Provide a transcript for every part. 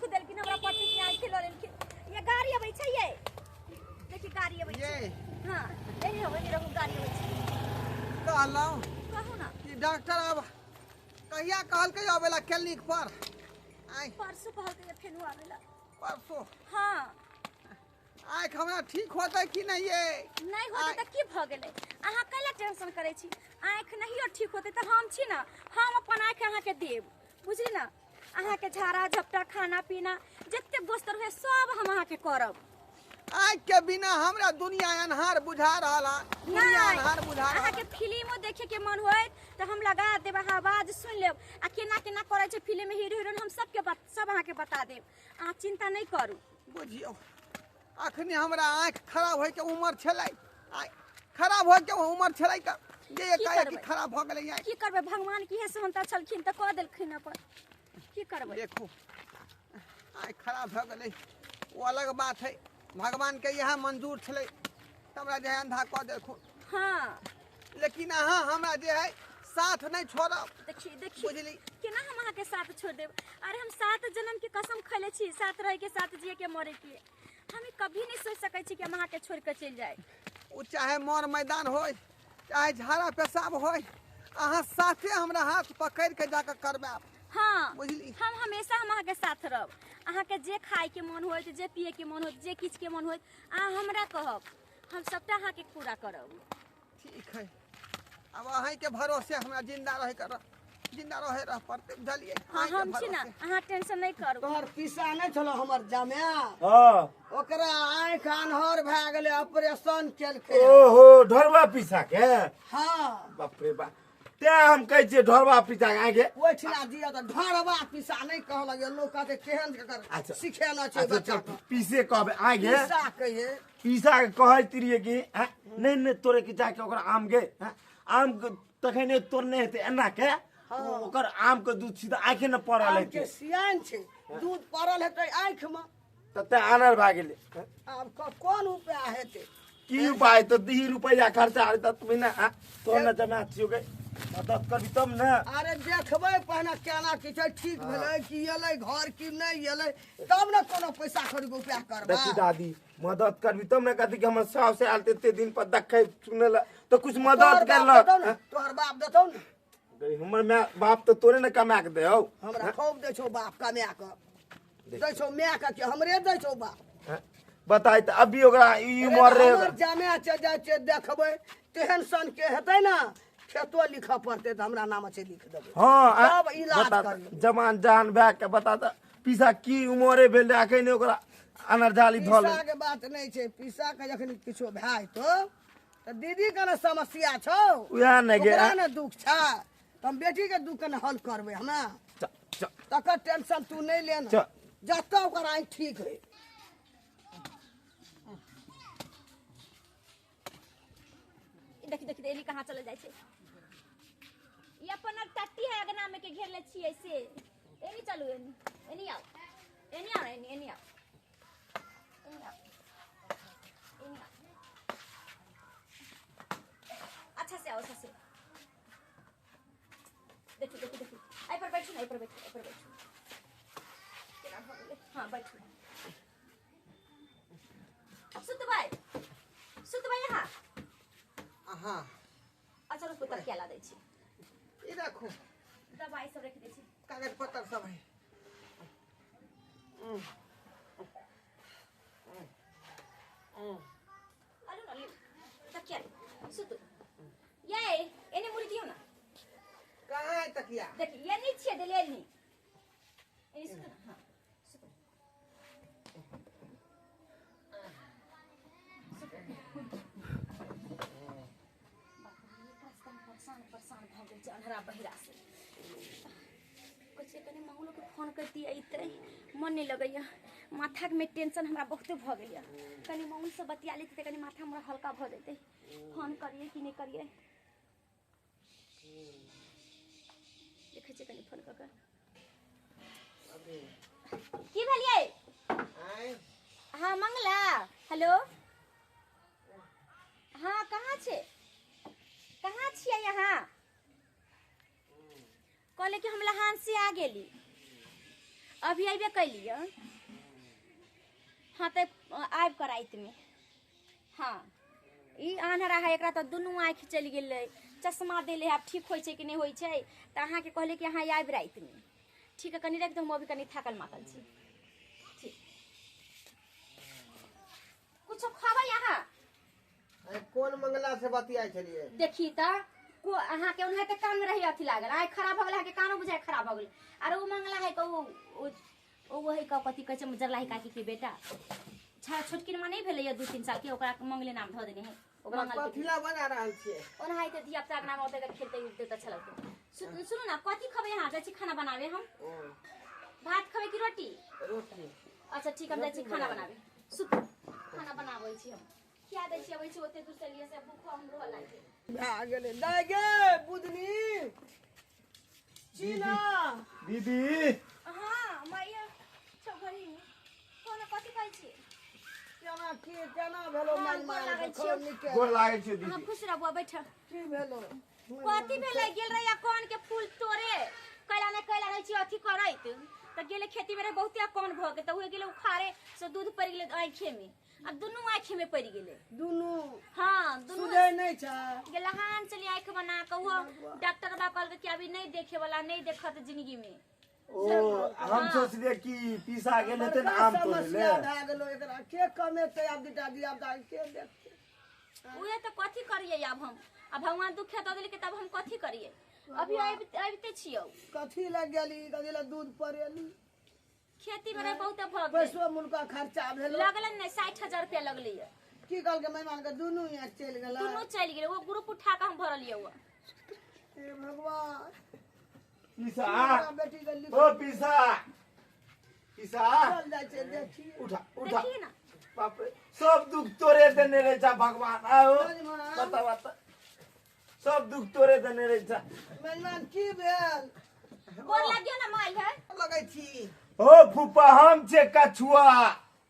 दुख देलखिन हमरा पति के आँखि लऽ लेलखिन। ये गाड़ी अबै छै ये, देखी गाड़ी अबै छै। ये हाँ, एनी हो, एनी रहू, गाड़ी अबै छै। कहलहुँ कहू ना। कि डॉक्टर अब कहिया कहलकै अबै ला क्लिनिक पर? आइ परसू कहलकै फेनु आबै ला। परसू? हाँ। आँखि हमरा ठीक होतै कि नहि ये? नहि होतै तऽ की भऽ गेलै? अहाँ कैला टेंशन करै छी? आँखि नहियो ठीक होतै तऽ हम छी ने, हम अपन आँखि अहाँके देब, बुझली ने? अहाँके झाड़ा झपटा, खाना पीना, जते गोस्तर हुए सब हम अहाँके करब। आँखि के बिना हमरा दुनिया अन्हार बुझा रहल है, दुनिया नहि अन्हार बुझा रहल। अहाँके फिल्मो देखे के मन होइत तऽ हम लगा देब, अहाँ आवाज सुनि लेब आ केना केना करै छै फिल्म हीरो हीरोइन, हम सबके सब अहाँके बता देब। अहाँ चिंता नहि करू। बुझियौ, अखनी हमरा आँखि खराब होइके उमर छलै, आँखि खराब होइके उमर छलै तऽ जे की एकाएक करबै? खराब भऽ गेलै आँखि। की करबै, भगवान की सेहनता छलखिन तऽ कऽ देलखिन अपन, की करबै? देखू, आँखि खराब भऽ गेलै ओ अलग बात है, भगवानके इएह मंजूर छलै तऽ हमरा जे है अंधा कऽ देलखुन। हाँ। लेकिन अहाँ हमरा जे है साथ नहि छोड़ब। देखी देखी, बुझली? केना हम अहाँके साथ छोड़ देब? अरे हम 7 जन्म के कसम खैले छी, साथ रहे के, साथ जिए के, मरे के। हम ई कभी नहीं सोच सकै छी कि हम अहाँके छोड़ के चलि जाए। ओ चाहे मर मैदान होय, चाहे झाड़ा पेशाब होय, अहाँ साथे हमरा हाथ पकड़ के जाके करबायब। हाँ। बुझली? हम हमेशा हम अहाँके साथ रहब। अहाँके जे खाय के मन होइत, जे पिए के मन होइत, जे किछु के मन होइत, अहाँ हमरा कहब, हम सबटा अहाँके पूरा करब। ठीक है, अब अहींके भरोसे हमरा जिंदा रहे के जिंदा रहे रह पड़तै, बुझलियै? हाँ, अहींके हम छी ना, भरोसे। अहाँ टेंशन नहीं करू। तोहर पीसा नहि छलो हमर जमाय? हाँ। ओकरा आँखि अन्हर भए गेलै, ऑपरेशन केलकै। ओहो, ढोरबा पीसा के? हाँ। बाप रे बाप, तें हम कहै छियै ढोरबा पीसा के आगे। ओहिठिना दिअ तऽ ढोरबा पीसा नहि कहलक, लोक कहतै केहन एकर अच्छा। सिखेने छै अच्छा, बच्चा चल, के। पीसे कहबै आगे। पीसा कहिए। पीसा के कहैत रहियै कि आँय, नहि नहि तोड़े के जाके ओकरा आम गे, आँय, आम के तखने तोड़ने हेतै एना के। हाँ। ओकर आम के दूध सीधा आँखे ने पड़ल आम हेतै। के सियान छै, दूध पड़ल हेतै आँखि मे। तऽ तें आनर भए गेलै। आब कोन उपाय हेतै? की उपाय तऽ 2 रुपैआ खर्चा हेतै तब ने, आँय, तोहर ने जमा छियौ गे, मदद करबी तब ने। अरे देखबै पहिने केना की छै, ठीक भेलै कि एलै घर कि नहि एलै, तब ने कोनो पैसा कौड़ी के उपाय करबै। देखी दादी, मदद करबी तब ने। कथी कि हमर साउस आयल तऽ एते दिन पर देखै सुनै लए तऽ कुछ मदद तोहर बाप करलक। देतौ ने, तोहर बाप देतौ ने। गई, हमर माय बाप तऽ तोरे ने कमा के दे हौ। हमरा खूब दै छौ बाप, कमा के दै छौ माय के कि हमरे दै छौ बाप? हैं? बताय तऽ अभी ओकरा ई उमर रे। हमर जमा छै, जाइ छै देखबै, तेहन सन के हेतै ने, खेतो लिखऽ पड़तै तऽ हमरा नाम छै, लिख देबै। हाँ, आ, तब इलाज बता करियौ। जवान जान भए के बता तऽ पीसा की उमरे भेल रहै, अखन ओकरा अनर जाली धऽ पीसा के बात नहि छै, पीसा के जखन किछो भए जेतौ तऽ दीदी के ने समस्या छौ। उएह ने गे। ओकरा ने दुख छै, तऽ हम बेटी के दुख के ने हल करबै हमरा। चल, चल। तकर टेंशन तू नहि ले ने। चल। जतऽ ओकर आँखि ठीक होइ। देखी देखी, एनी कहाँ चले जाइ छै? ई अपन टट्टी है अगना में के घेरले छियै से। एनी चलू, एनी एनी आओ, एनी आओ, एनी एनी आओ, एनी आओ, एनी आओ। अच्छा से आओ, अच्छा से। देखी देखी देखी, एहि पर बैठू ने, एहि पर बैठू, एहि पर बैठू। केना भऽ गेलै? हाँ, बैठू। सुतबै, सुतबै अहाँ? अहाँ। अच्छा रुकू, तकिया ला दै छी। ई राखू। दवाई सब रखि दै छी। कागज पत्तर सब है। अरू न लिउ, तकिया लिउ, सुतू। ये एने मुड़ी दियौ ना। कहाँ है तकिया? देखी, ये नहीं छियै देले, एनी एनी सुतू ना। हाँ, सुतू। परेशान परेशान भऽ गेल छै अन्हरा बहिरा से। कहै छियै कनि मंगलोके फोन करितियै, अइतै। मन नहि लगैया, माथामे टेंशन हमरा बहुते भऽ गेल यऽ। कनि मंगलसँ बतिया लैतियै तऽ कनि माथा हमरा हल्का भऽ जेतै। फोन करियै कि नहि करियै? देखै छियै कनि फोन कऽ कऽ। की भेलियै? आँय? हाँ मंगला, हेलो। हाँ, कहाँ छै, कहाँ छियै अहाँ? कहले कि हम लहान से आ गेली। अभी अयबे कैलियै। हाँ तऽ आबि कऽ रातिमे। हाँ ई आन्हरा है, एकरा तऽ दुनू आँखि चलि गेलै, चश्मा देले आब ठीक होइ छै कि नहि होइ छै। तऽ अहाँके कहलियै कि अहाँ आबि रातिमे। ठीक है, कनि राखि दू, हम अभी कनि थाकल मातल छी। ठीक, कुछो खबै अहाँ? अरे कोन मंगला से बतियाइ छलियै? देखी तऽ को अहाँके ओनाहिते कान में रही अथी लागल, आँखि खराब भऽ गेल, अहाँके कानो बुझाइ खराब भऽ गेल। आर ओ मंगला है के ओ वही के कथी कहै छै, जरलाही काकी के बेटा छोटकी माँ नहि भेलैया 2-3 साल के, ओकरा मंगले नाम धऽ देने है। ओकरा मंगल के कथिला बना रहल छियै? ओनाहिते धिया पुता के नाम औतै तऽ खेलतै उठतै तऽ अच्छा लगतै। सुनू ना, कथी खबै अहाँ? जाइ छी खाना बनाबे हम। ओ भात खबै कि रोटी? रोटी। अच्छा ठीक, हम जाइ छी खाना बनाबे। सुतू, खाना बनाबै छी हम, खिया दै छी, अबै छी ओते दूर से लिए से भूख हमरो लागि गेल। भए गेलै। दाइ गे बुधनी चीना दीदी। हाँ मैया छौ घड़ी कोन कथी कहै छी? केना की केना भेलो? हाँ, मन गोर मार लागै के छियौ। खूब नीके। गोर लागै छियौ अहाँ दीदी। खुश रहू, बैठ। की भेलो? कथी भेलै? गेल रहिया कोन के फूल तोड़े, कैला नहि कैला रहै छी अथी करैत, तऽ गेलै खेती में रहे, बहुते कोन भऽ गेल, तऽ उहे गेलै उखाड़े से दूध पड़ि गेलै आँखे में, आ दुनू आँखि में पड़ि गेलै। दुनू? हाँ दुनू। सुझै नहि छै? गेलहान चली आँखि बना कऽ, उहो डॉक्टर बा कहलकै कि अभी नहि देखे वाला, नहि देखत जिंदगी में। ओ हम सोचलियै कि पीसा गेल हेतै ने बड़का आम तोड़ै ले। समस्या भए गेलो, एकरा के कमेतै? आब दूटा धिया पुता के देखतै? उहे तऽ कथी करियै आब हम? आ भगवान दुखे दऽ देलकै तब हम कथी करियै? अभी आबिते छियौ। कथी लए गेली? कथी लए दूध पड़ेली? खेती में रहे बहुते भऽ गेल। पैसो मुनका खर्चा भेलो? लगलै नहि, 60,000 रुपया लगलै। की कहलकै मेहमान के? दुनू यहाँ चलि गेलै? दुनू चलि गेलै। ओ ग्रुप उठा कऽ हम भरलियै ओ। हे भगवान, पीसा हमरा बेटी के लिख ओ पीसा, पीसा चल जाइ छै देखी। उठा उठा। देखिए ना। बाप रे, सब दुख तोरे देने रहे छा भगवान। आओ मेजबान। बता बता, सब दुख तोरे देने रहे छा। मेहमान की भेल? गोर लागियो ना माई है। लगै छी। ओ फूफा, हम छे कछुआ।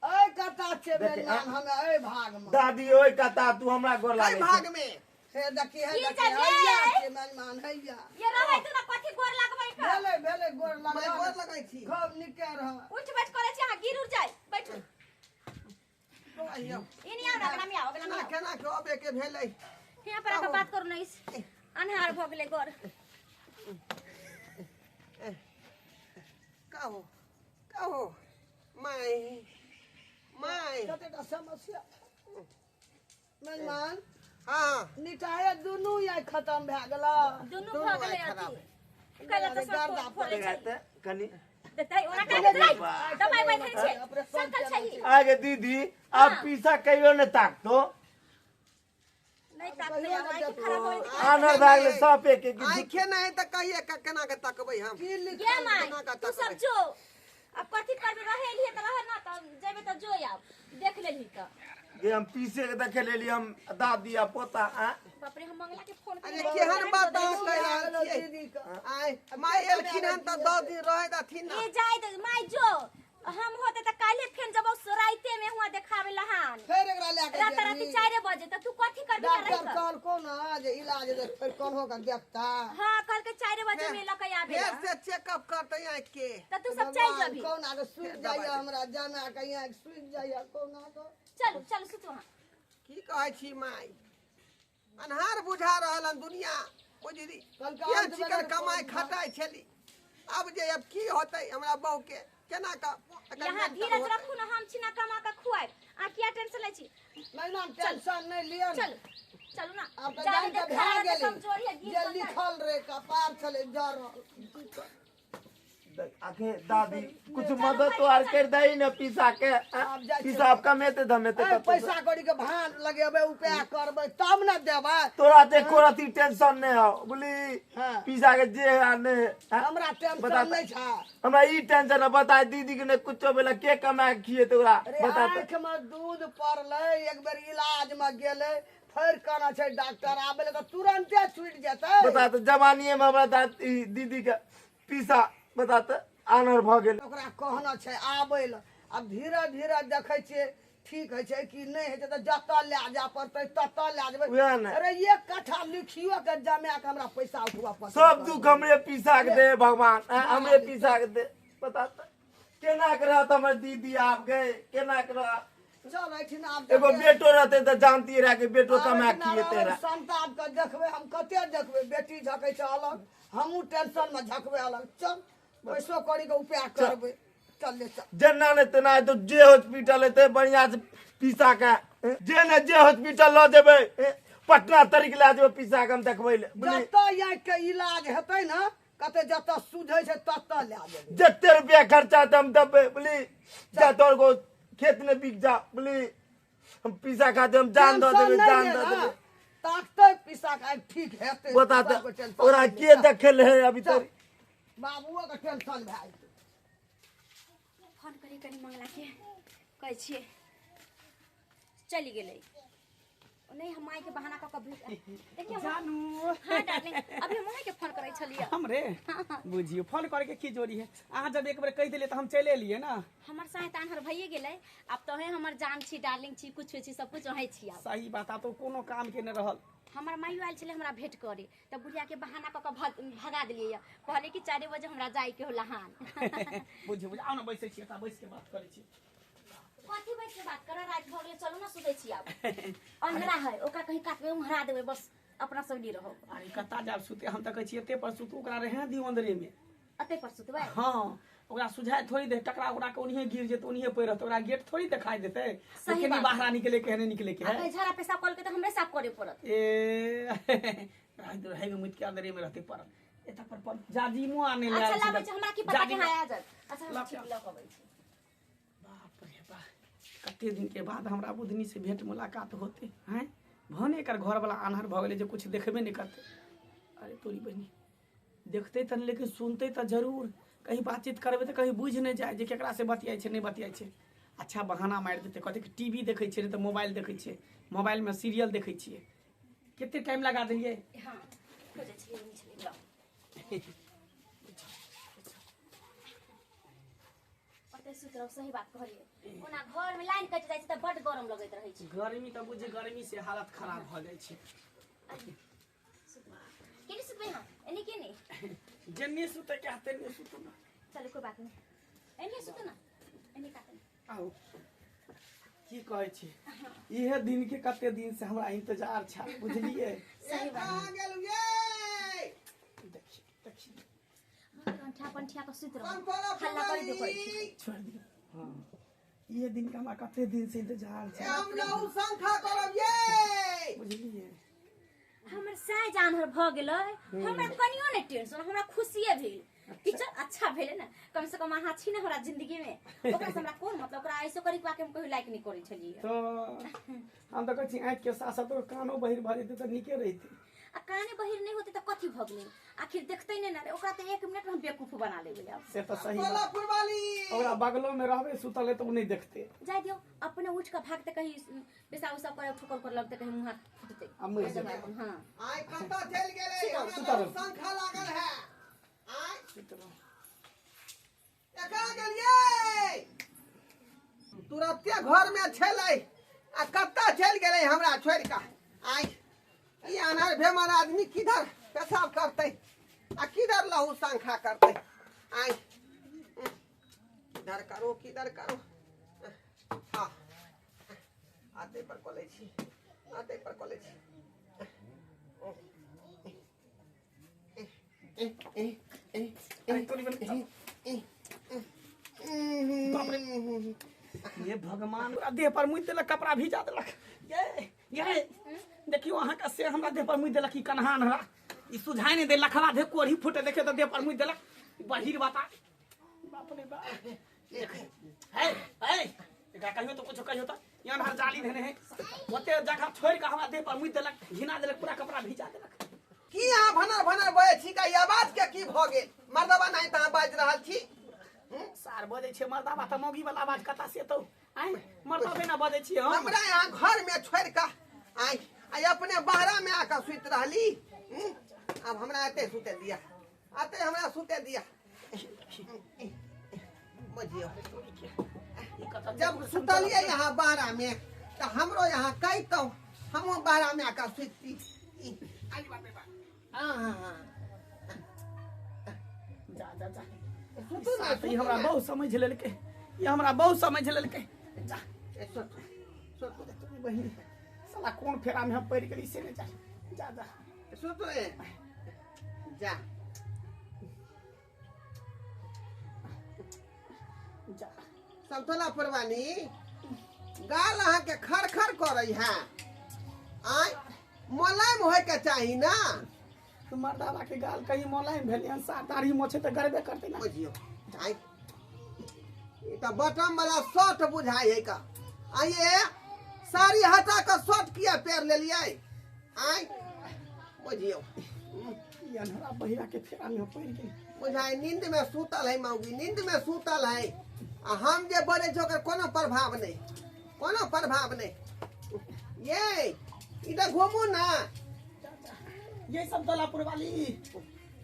ऐ कता छै? देखी, मेहमान हम ऐ भाग में। दादी ओइ कता, तू हमरा गोर एहि लागै छौ। भाग में हे देखी, हे की देखी, जागे? हैया छै मेहमान, हैया। ये रहै तू ना, कथी गोर लागबै का? भेलै भेलै, गोर मैं लगल। गोर लगै छी। खूब नीके रह। उठ बैठ करै छी अहाँ, गिर उड़ जाय, बैठू। आइयौ। इनी आउ ना, अगला में आउ, अगला में केना आउ। केना के अबे के भेलै? यहाँ पर आके बात करू ना, इस अन्हार भऽ गेलै गोर। कहो कहो माय माय। कतेटा समस्या मेहमान। हाँ निटाए दुनू आइ खतम भए गेला। दुनू दुनू भऽ गेलै आँखि खराब। अथी कैला तऽ सब गर्दा फोड़ै छै। तऽ कनि देतै ओना काहे देतै? दबाई बाई धरे छै, सकल छै ही। आगे दीदी, आब पीसा कहियो ने ताकतो। नहि ताकतै आब, आँखि खराब हो गेलै। आनर भए गेलै सब एक एक। आँखे नहि तऽ कहिए केना के तकबै हम? की लिख गे माय, केना कऽ तू सब तकबै? जो, अब कथी करबे? रहे एलियै तऽ रह ना, तऽ जेबे तऽ जो, आब देख लेलही तऽ। गे हम पीसे के देखे लेली हम दादी आ पोता आ। बाप रे, हम मंगला के फोन अरे केहन बात अहाँ कहि रहल छियै? दीदी के आँय माय, एलखिन हन तऽ 10 दिन रहै दथिन ये ने। जाय दे माय, जो हम होते तऽ काल्हे फेन जबौ राइते में हुआ देखावे लहान। फेर एकरा लए के रात राति गेली। 4 बजे तऽ तू कथी करबी रहि डॉक्टर कऽ? कहलको ना जे इलाज जे फेर कोन्हो के देखता? हाँ, कल के 4 बजे में लऽ के आबे। फेर से चेकअप करतै आँखि के। तऽ तू सब चलि जबी। कौन आके सुति जाइया? हमरा जाना के यहाँ सुति जाइया कौन आके? चलू चलू, सुतू अहाँ। की कहै छी माय, अन्हार बुझा रहल हन दुनिया बुझली। कलका के अंत चिकन बगैर कमाइ कोन खटाइ छली, आब जे अब की होतै हमरा बहू के, केना कऽ एकर यहाँ मेंटल धीरज होतै? रखू ना, हम छी ना कमा कऽ खुआब, अहाँ किया टेंशन लै छी? महिना टेंशन नहि लिअ ने। चलू चलू ना। आब तऽ जाबे जान के तक भए खराब गेलै कमजोरी है गिर जे पड़तै। लिखल रे कपार छलै जरल। आखे दादी, कुछ मदद तो आर कर दही ने पीसा के आ? आब जाइ छी। पीसा आब कमेते धमेते ए, कतौ से। पैसा कौड़ी के भान लगेबै, उपाय करबै तब ने देबै। तोरा ते एको रत्ती टेंशन नहीं हो बोली। हाँ। पीसा के जे है आ नहीं है, हाँ? हमरा बता टेंशन तऽ। नहि छै। हमरा ई टेंशन है, बता दीदी के नहीं कुछो भेला के कमा के खिएते ओकरा? अरे बता तऽ। आँखि में दूध पड़लै, एक बेर इलाज में गेलै, फेर कहना छै डॉक्टर आबै लए तऽ तुरन्ते छुटि जेतै। बता तऽ, जवानीये में हमरा दीदी के पीसा बता तऽ आनर भऽ गेल। ओकरा कहना छै आबै लए। आब धीरे धीरे देखै छियै ठीक होइ छै कि नहि होइ छै, तऽ जतऽ लए जाय पड़तै ततऽ लए जेबै। उएह ने। अरे एक कट्ठा लिखियो के जमा के हमरा पैसा उठबऽ पड़तै। सब दुख हमरे पीसा के दे भगवान, हमरे पीसा के दे। बता तऽ। केना के रहत हमर दीदी आब गए, केना के रहत? चल एहिठिन आब एगो बेटो रहते तऽ जानतियै रह कि बेटो कमा खिएते रह। संताप के देखबै हम, कते देखबै, बेटी झकै छै अलग, हमहूँ टेंशन में झकबै अलग। चल पैसो कौड़ी के उपाय करबै, चल ले चल। जेना ने तेना हेतौ, जे हॉस्पिटल हेतै बढ़िया से पीसा के, जे ने जे हॉस्पिटल लऽ जेबै, पटना तरीक लए जेबै पीसा के हम देखबै ले, बुझली? जतऽ आँखि के इलाज हेतै ने, कते जतऽ सुझै छै ततऽ लए जेबै। जते रुपया खर्चा हेतै हम देबै, बुझली? जा तोर गो खेत ने बिक जा, बुझली? हम पीसा खाते हम जान दऽ देबै, जान दऽ देबै। ताकतै पीसा के आँखि ठीक हेतै। बता तऽ सबके टेंशन ओकरा नहि के ले। देखल है अभी चल, तक? बाबुओ के टेंशन भए जेतै। फोन करी कनी मंगला के, कहै छियै चलि गेलै। नहि, हम माय के बहाना कऽ कऽ भेज देखियौ। जानू। हाँ डार्लिंग, अभी हम अहाँके फोन करै छलियै। हमरे बुझियो फोन करके की जोरी है? अहाँ जब एक बेर कहि देलियै तऽ हम चलि एलियै ने। हमर साँय तऽ आन्हर भइए गेलै, आब तो हमर जान छी, डार्लिंग छी, कुछ छी, सब कुछ अहीं छी आब। सही बात, आब तो कोनो काम के नहि रहल। हमर माइयो आयल छलै हमरा भेंट करे, तऽ बुढ़िया के बहाना कऽ कऽ भगा देलियै। कहलियै कि 4 बजे हमरा जाइके हो लहान। बुझियो, बुझियो, आउ ने, बैसै छी एतऽ, बैस के बात करै छी। कथी बैठ के बात कर, राति भऽ गेलै, चलू ने सुतै छी। आब अन्हरा है, ओकरा कहीं कातमे उम्हरा देबै, बस अपना सब नहीं रहब। अरे कत्ता जाब सुते? हम तऽ कहै छी एते पर सुतू, ओकरा रहए दियौ अंदरे में। अते पर सुतबै? हाँ, ओकरा सुझाय थोड़ी दे, टकरा उकरा के ओनिहे गिर जेतै, ओनिहे पड़ि रहतै, ओकरा गेट थोड़ी देखाई देतै। सही केनी बात। बाहरा निकले के है, निकले के आ है। कहीं झाड़ा पेशाब करके तऽ हमरे साफ करे पड़त। ए रहे मुइत के अंदरे में रहते पड़ल, एतऽ पर पर जाजिमो आने ले अच्छा आयल छी। लाबै छी, हमरा की पता के जाजिम- हाँ आ जात। अच्छा हम लऽ ठीक के लऽ कऽ अबै छी। बाप रे बाप, कते दिन के बाद हमरा बुधनी से भेंट मुलाकात होते हैं। भने एकर घर वाला आन्हर भऽ गेलै जे कुछ देखबे नहि करतै। अरे तोरी बहिनी, देखतै तऽ नहि, लेकिन सुनतै तऽ जरूर। कहीं बातचीत करबै तऽ कहीं बुझि नहि जाय जे केकरा से बतियाइ छै, नहि बतियाइ छै। अच्छा बहाना मारि देतै, कहतै कि टीवी देखै छियै, नहि तऽ मोबाइल देखै छियै, मोबाइलमे सीरियल देखै छियै। कते टाइम लगा देलियै। हाँ खोजै छलियै, नहि छलै, लाउ। ओतै सुति रहू, सही बात कहलियै। ओना घर में लाइन कटि जाइ छै तऽ बड्ड गरम लगैत रहै छै। गर्मी तऽ बुझी, गर्मी से हालत खराब भऽ जाइ छै। केने सुतबै अहाँ? एने के ने? जेन्ने सुतै के हाथे ने सुतू ना। चलू कोई बात नहीं, एने सुतू ना, एने कात। आउ, की कहै छी, इहे दिन के कते दिन से हमरा इंतजार छल, बुझलियै? सही बात। कहाँ गेलु ये? देखी देखी। कंठिया पंठिया कऽ सुति रहू, कंठोला हल्ला करि दियौ, करै छी। छोड़ि दियौ। हाँ, इहे दिन के हमरा कते दिन से इंतजार छल। हम लहू शंखा करब ये। बुझलियै? हमर साय जानवर भऽ गेलै, हमरा कनियो नहि टेंशन, हमरा खुशिये भेल कि चल अच्छा भेलै ने, कम से कम अहाँ छी ने हमरा जिंदगी में। ओकरा से हमरा कोन मतलब? ओकरा ऐसो करी के हम कहियो लाइक नहि करै छलियै। तऽ हम तऽ कहै छी आँखि के साथ साथ ओकर कानो बहिर भऽ जेतै तऽ नीके रहितै। आ काने बहिर नहि होतै तऽ कथी भऽ गेलै? आखिर देखतै नहि ने रे, ओकरा तऽ 1 मिनट में हम बेवकूफ बना लेबै आब। से तऽ सही बात। कोल्हापुर वाली ओकरा बगलो में रहबै सुतल है तऽ ओ नहि देखतै। जाय दियौ, अपने उठि कऽ भागतै, कहीं पेशाब उसाब करे, ठोकर कर लगतै, कहीं मुँह हाथ फुटतै आ मरि जेतै। हाँ। आइ कतऽ चलि गेलै? हमरा सुतल। लहू शंखा लागल है आइ। सुति रहू। एकरा गेलियै तुरते घर में छलै आ कतऽ चलि गेलै हमरा छोड़ि कऽ? आइ ई अनार भेमर आदमी किधर पेशाब करतै आ किधर लहू शंखा करतै? आइ किधर करू, किधर करू? हाँ, आते पर कऽ लै छी, आते पर कऽ लै छी। अरे तोरी बहिन, बाप रे, हे भगवान, पूरा देह पर मुइत देलक, कपड़ा भिजा देलक। ये ये देखियो अहाँके से हमरा देह पर मुइत देलक। ई कन्हा अन्हरा ई सुझाइ नहि दे, लखवा दे, कोढ़ी फूटे, देखियो तऽ देह पर मुइत देलक बहिर बता। बाप रे बाप, है है, एकरा कहियो तऽ कुछो कहियो तऽ ई अन्हर जाली धेने है, ओते जगह छोड़ि कऽ हमरा देह पर मुइत देलक, घिना देलक, पूरा कपड़ा भिजा देलक। की अहाँ भनर भनर बजै छी? का ई आवाज के की भऽ गेल? मर्दबा नहि तऽ अहाँ बाजि रहल छी। सार बजै छै मर्दाबा तऽ मौगी वाला आवाज कतऽ से एतौ? आँय, मर्दबे ना बजै छियै हम। हमरा यहाँ घर में छोड़ कऽ आइ आइ अपने बाहरा में आकर सुति रहली। आब हमरा एते सुते दिया, एते हमरा सुते दिया। बुझियौ, जब सुतलियै यहाँ बाहरा में तऽ हमरो यहाँ कहितहुँ, हमहूँ बाहरा में आकर सुतती। जा जा जा। सुतू ना। ई हमरा बहुत समझ लेलकै, ई हमरा बहुत समझ लेलकै। जा सुतू सुतू बहिन, साला कोन फेरा में हम पड़ गेली से नहीं। जा जा जा सुतू ए जा जा। समतोला परवानी गाल अहाँ के खर खर करै है। आय मोलायम होय के चाही ना। तो मर्दावा के गाल कहीं मोलायम भेलै हन? सार दाढ़ी मोछे तऽ गरबे करतै ना। बुझियौ आय ई तऽ बटम वाला शर्ट बुझाइ है का। आइए साड़ी हटा कऽ शर्ट किया पेर लेलियै? आय बुझियौ ई अन्हरा बहिरा के फेरा में पड़ि गेल। बुझाइ नींद में सुतल है मौगी, नींद में सुतल है। आ हम जे बोलै छी ओकर कोनो प्रभाव नहीं, कोनो प्रभाव नहीं। ये इधर घूमू ना। ये समतोलापुर वाली,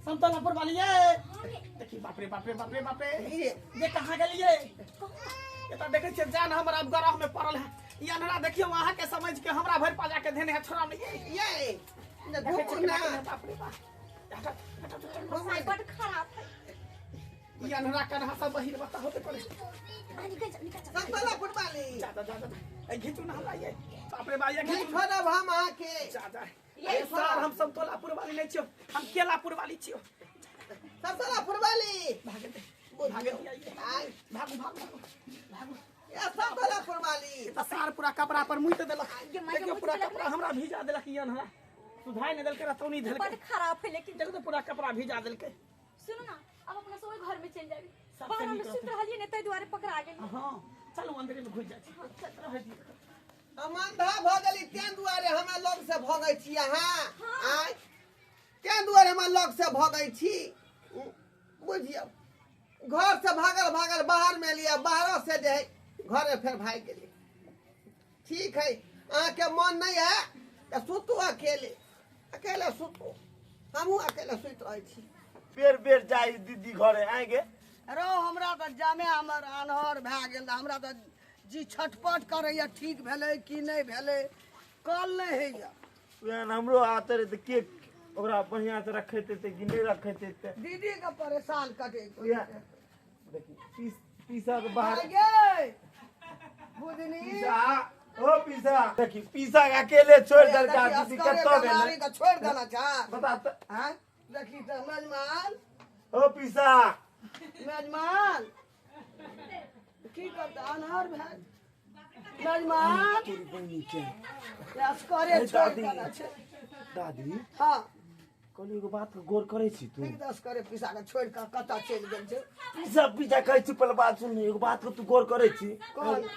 समतोलापुर वाली ये देखी। बाप रे बाप रे बाप रे बाप रे, ये कहाँ गेलिए? ये तो देखै छियै जान हमर अब गरह में पड़ल है। ई अन्हरा देखियौ अहाँ के समझ के हमरा भरि पजा के धेने है छोड़ा नहीं। ये इधर देखै घूमू छियै ना। केना केना, बाप रे बाप। हट, हट, हट, हट। बड खराब है ई अन्हरा कन्हा सब बहिर बता होते पड़े। निकल जा निकल जा। समतोलापुर वाली जा जा जा जा। ए घिचू ना हमरा ये। बाप रे बाप ये नहीं घिचू। छोड़ब हम अहाँ के। जा जा। ये सर हम समतोलापुर वाली नहीं छियो, हम केलापुर वाली छियो। समतोलापुर वाली भागे दे, भागे दे ये। आय भागू भागू भागू भागू। ये समतोलापुर वाली तऽ सार पूरा कपड़ा पर मुइत देलक। ये माय के देखियौ मुइत पूरा देलक कपड़ा हमरा भिजा देलक ई अन्हरा। सुधाइ नहि देलकै, रतौनी बड देलकै। खराब है लेकिन देखू तऽ पूरा कपड़ा भिजा देलकै। सुनू ना, अब अपना सब ओहि घर में चलि जाबी। सबसे बाहर में नीक सुति रहतै। रहलियै ने ताहि दुआरे पकड़ा गेली। हँ चलू अंदरे में घुसि जाइ छी। रहै दियौ। हम अंधा भऽ गेली तें दुआरे हमरा लग से भगै छी अहाँ। आय तें दुआरे हमरा लग से भगै छी। बुझियौ घर से भागल भागल बाहर में लिया, बाहरो से जे है घरे फेर भागि गेली। ठीक है अहाँके मन नहीं है तऽ सुतू अकेले, अकेले सुतू, हमहूँ अकेले सुति रहै छी। बेर बेर जाइ दीदी घरे आएगे। रो हमरा तऽ जामे हमर आन्हर भए गेल, हमरा तऽ जी छटपट करैया ठीक भेलै कि नहि भेलै कल नहि होइया। एहन हमरो आते रहे तऽ के ओकरा बढ़िया से रखैत हेतै कि नहि रखैत हेतै। दीदी के परेशान कटे। उएह देखी पीसा के बाहर गे बुझनी पीसा ओ पीसा देखी पीसा के अकेले छोड़ि देलकै दीदी कतऽ गेलै के छोड़ि देना छा। बता तऽ। हाँ देखी तऽ मेजमान। ओ पीसा मेजमान की करता अनहर भए मेजमान असगरे छोड़ि देना छै। दादी हाँ कहली एगो बात के गौर करै छी तू? असगरे पीसा के छोड़ि कऽ कतऽ चलि गेल छै। पीसा पीसा कहै छी पहिले बात सुन, एगो बात के तू गौर करै छी? कौन?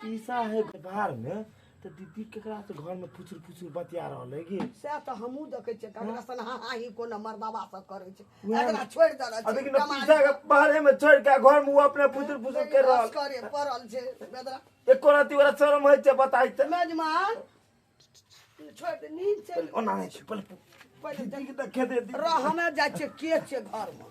पीसा है बाहर में तऽ दीदी केकरा से घर में फुचुर फुचुर बतिया रहल है की? सएह तऽ हमहूँ देखै छियै ककरा सन हाँ हाँ ही कोनो मर्दाबा सब करै छै। उएह एकरा छोड़ि देने आ छै। देखी ने पीसा के बाहरे में छोड़ि के घर में ओ अपने फुचुर फुचुर कर रहल। असगरे पड़ल छै बेदरा। एको रति ओकरा शरम होइ छै बताइ तऽ। मेजमान छोड़ि दे नींद चलि। ओना नहि छै पहिले पहिले दीदी के देखे दे दीदी। रह हमे जाइ छियै के छै घर में।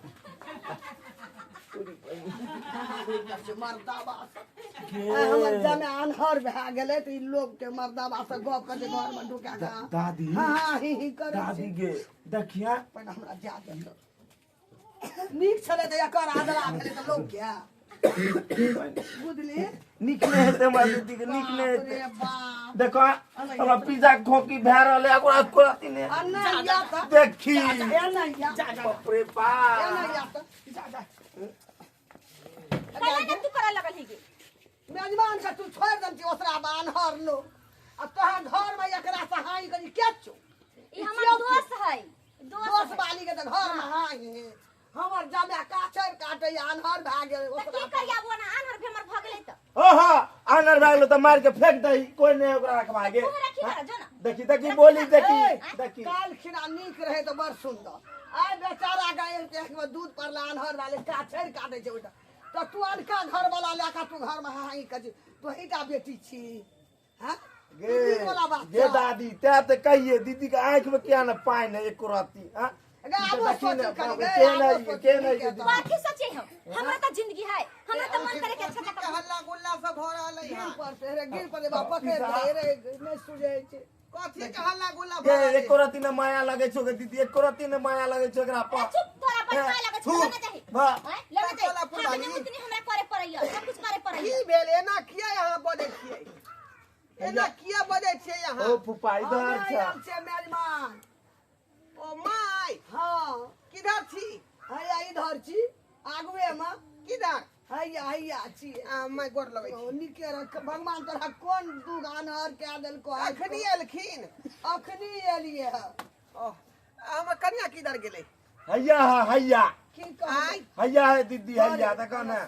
मर्दाबा सब हमर जामे आन्हर भए गेलै तऽ ई लोग के मर्दाबा से गप करै घर में ढुका कऽ दादी हाँ हाँ ही ही करै दादी छै। गे देखिया पहिने हमरा जा दे। नीक छलै तऽ एकर आदरा भेलै तऽ लोक के बुझली नीक नहि हेतै हमरा दीदी के, नीक नहि बाप हेतै। रे बाप। देखो हमरा पिज्जा के खोकी भए रहल है ओकरा कोरा नहि आ नहि या तऽ देखी। ए नहि या जा जा बाप रे ए बाप। नहि या तऽ जा जा। कहिया ने तू करऽ लगल ही गे? मेजमान के तू छोड़ि देल छी ओसरा बान्हर लो आ तोहर घर में एकरा से हाई करी के छौ? ई हमर दोस्त है, दोस्त दोस्त है। वाली के तऽ घर में हाई है। हमर जमे काचर काटे आन्हर भए गेल तऽ की ओसरा। करिया वो ना आन्हर भेमर भऽ गेलै तऽ। ओहो आनर भए गेलो तऽ मारि के फेंक दही, कोई नहि ओकरा रखबा गे। तू रखी ना जो ना। देखी देखी बोली देखी ए, देखी। काल्हि खिना नीक रहे तऽ बड़ सुंदर। आइ बेचारा के एक एक में दूध पड़ला आन्हर वाले काचर काटे छै ओहिठाम तऽ तू अनका घर वाला लए कऽ तू घर में हाई करै तू हीटा बेटी छी। हाँ गे वाला बात गे दादी तै तऽ कहिए दीदी के आँखि में किया ने पानि है एको रत्ती? हाँ गे, आबो देखी ने, सोची कनी, गे, के आबो नहि सोची के नहि कनी। दीदी। कथी सोचे हम? हमरा तऽ जिंदगी है, हमरा तऽ मन करे के अच्छा कथी के हल्ला गुल्ला सब भऽ रहल है। गिर पड़तै रे गिर पड़तै बाप पकड़ि लै रे नहि सुझै छै। कथी के हल्ला गुल्ला गे भऽ रहल है? एको रत्ती ने माया लगै छौ गे दीदी, एको रत्ती ने माया लगै छौ एकरा पर। चुप, तोरा पर माया लगै छौ, लेना चाही। वाह। आँय, लेना चाही। एना किया अहाँ बजै छियै? एना किया बजै छियै अहाँ? ओ फूफा इधर हमे छै। आयल छियै मेजमान। ओ my. हाँ। किधर छी? हैया इधर छी, आगुए में। किधर? हैया हैया छी। आ my गोर लगै छी। ओ नीके रख भगवान, तोरा कोन दुख अनहर कए देलको? अखनी एलखिन? अखनी एलियै हँ। ओह, हमर कनिया किधर गेलै? हैया है हैया। की कहबै? आय। हैया है दीदी, हैया देखो ने।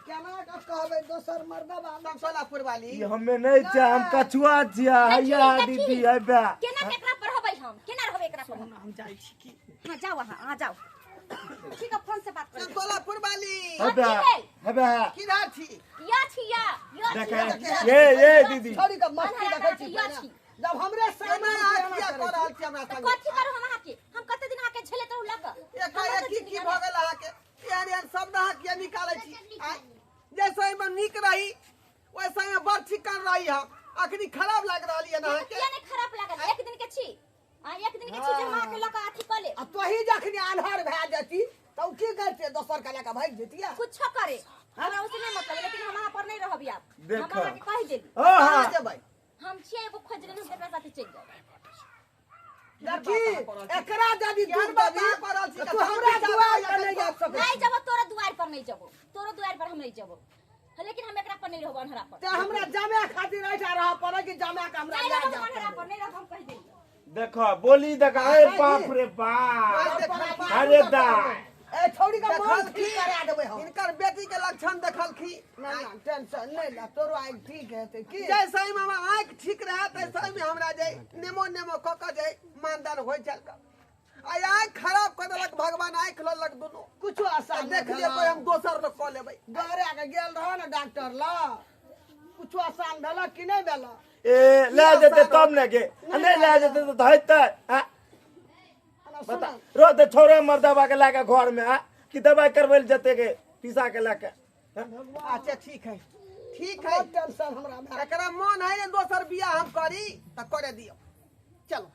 केना कऽ कहबै दोसर मर्दबा? समसोलापुर वाली। ई हमे नहीं छियै, हम कछुआ छियै। हैया है दीदी, हैया। केना केकरा पर रहबै हम? केना रहबै एकरा पर हम? हम जाइ छी की? हाँ जाओ अहाँ, अहाँ जाओ। ठीक है, फोन से बात करू। समसोलापुर वाली। हैया हैया। किधर छी? या छी, या या छी। देखे ये ये दीदी। छोड़ी कऽ मस्ती अन्हरा देखै छी या पहिने। छी। जब हमरे केना सामने अहाँ एना किया करै कऽ छी। रहल छी हमरा तऽ संगे? कथी करू हम अहाँके? हम कते दिन अहाँके झेलैत रहू लऽ कऽ? एकाएक की की भऽ गेल अहाँके? एहन एहन शब्द अहाँ किया निकालै छी? आँय? जे समय मे नीक रही ओहि समय मे बड़ चिकन रही, हम अखनी खराब लागि रहल यऽ ने अहाँके? किया नहि खराब लागल? एक दिन के छी आ एक दिन के छी जे हम अहाँके लऽ कऽ अथी कऽ लेब। आ तोही जखनी आन्हर भए जेती तऽ ओ की करतै? दोसर के लए कऽ भागि जेतियै। कुछो करे, हमरा उससे नहीं मतलब है, लेकिन हम अहाँ पर नहीं रहब आब। हम देखो। अहाँके कहि देली। ओ हाँ। कहाँ जेबै? हम छियै एगो खोजने, हम तेकरा साथे चलि जायब। देखी, एकरा यदि केहन दूध बात देबी अहाँ कऽ रहल छी? तऽ तू हमरा दुआर पर नहि जा सकै। नहीं जबो, तोरा दुआर पर नहीं जबो, तोरो दुआर पर हम नहीं जबो, लेकिन हम एकरा पर नहीं रहबो, अन्हरा पर। तऽ हमरा जमे खातिर एहिठाम रहऽ पड़े कि जमा के हमरा नहीं लए रहबो जाय हम अन्हरा पड़े? पर नहीं रहबो, हम कहि देली। देखो बोली देखो, अरे बाप रे बाप, अरे दा। ए छौड़ी के मन देखलखिन। ठीक करा देबै हम। हिनकर बेटी के लक्षण देखलखिन। ना ना, टेंशन नहि ले, तोरो आँखि ठीक हेतै की। जै सही में हमर आँखि ठीक रहै तै सही में हमरा जे नेमो नेमो कऽ कऽ जे मानदान होइ छल कऽ। आइ आँखि खराब कऽ देलक भगवान, आँखि लऽ लेलक दुनू। कुछो आशा आ देख लिअ, कोइ हम दोसर लोग कऽ लेबै। दौड़ा के गेल रहो ने डॉक्टर लग, कुछो आसान भेलक कि नहि भेलक? ए ले जेते तब ने गे, आ नहीं ले जेते तो हेतै आ? एना सुन। बता रो ते छोड़े मर्दबा के लाके घर में आ कि दवाई करबै लए जेते के पीसा के लाके? अच्छा ठीक है, ठीक है। बहुत टेंशन हमरा भए। एकरा मन है ने दोसर बियाह हम करी तऽ करे दियौ। चलो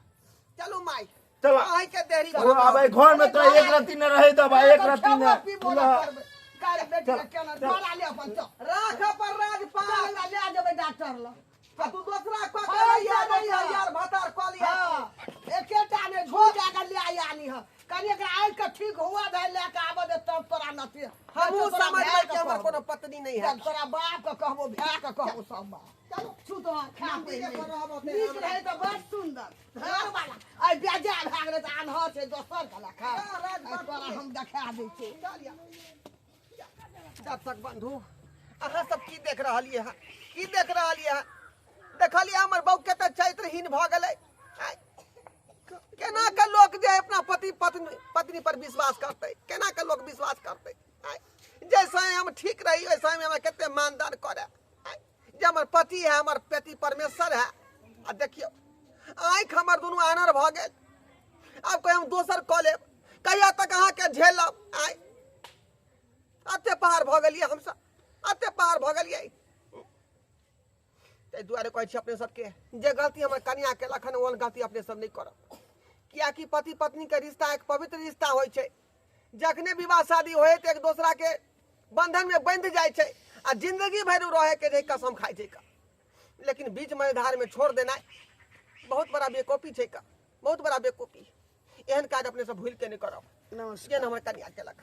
चलू माय। चलो। अहीं के देरी। ओ आबै घर में तो एक रत्ती न रहे दबा, एक रत्ती न। खेबो पीबो न करबै। काल्हि बेटी के केना बोला ले अपन, चल। राख पर राजपाल। चल ना, ले जेबै डॉक्टर लग। आ तू दोसरा कऽ के हाँ, रहिया, ये नहीं है। यार भतार कऽ लिया। हाँ, एकेटा ने झूठ जाके ले आई आनी है। कनि एकरा आँखि के ठीक हुआ दे, ले के आबऽ दे, तब तोरा नती। हमहूँ समझबै कि हमर कोनो पत्नी नहीं है। तब तोरा बाप के कहबो, भाय के कहबो, सब बात। चलो। छू तो खा मंदिरे पी पर रहब ओतै। नीक रहे तऽ बड़ सुंदर घर वाला। आइ बेजा भए गेलै तऽ आन्हर छै, दोसर के लखा। हाँ, राज आइ तोरा हम देखा दै छी। चल या। दर्शक बंधु, अहाँ सब की देख रहलियै हँ? की देख रहलियै हँ? देखलियै हमर बहू कते चरित्रहीन भऽ गेलै? आँय? केना के लोक जे अपना पति पत्नी पत्नी पर विश्वास करतै? केना के लोक विश्वास करतै? आँय? जे समय हम ठीक रही ओहि समय हमरा कते मानदान करे। आँय? जे हमर पति है, हमर पति परमेश्वर है। आ देखियौ आँखि हमर दुनू आनर भऽ गेल, आब कोइ हम दोसर कऽ लेब। कहिया तक अहाँके झेलब? आँय, एते पहाड़ भऽ गेलियै हमसब, एते पहाड़ भऽ गेलियै। ताहि दुआरे कहै छी अपने सबके, जे गलती हमर कनिया केलक हन ओहन गलती अपने सब नहि करब, कियाकि पति पत्नी के रिश्ता एक पवित्र रिश्ता होइ छै। जखने विवाह शादी होइ तऽ एक दोसरा के बंधन में बंध जाइ छै आ जिंदगी भरि उ रहे के छै, कसम खाइ छै का। लेकिन बीच मझधार में छोड़ देनाइ बहुत बड़ा बेकूफी छै का, बहुत बड़ा बेकूफी। एहन काज अपने सब भूल के नहि करब। नमस्कार। जेहन हमर कनिया केलक।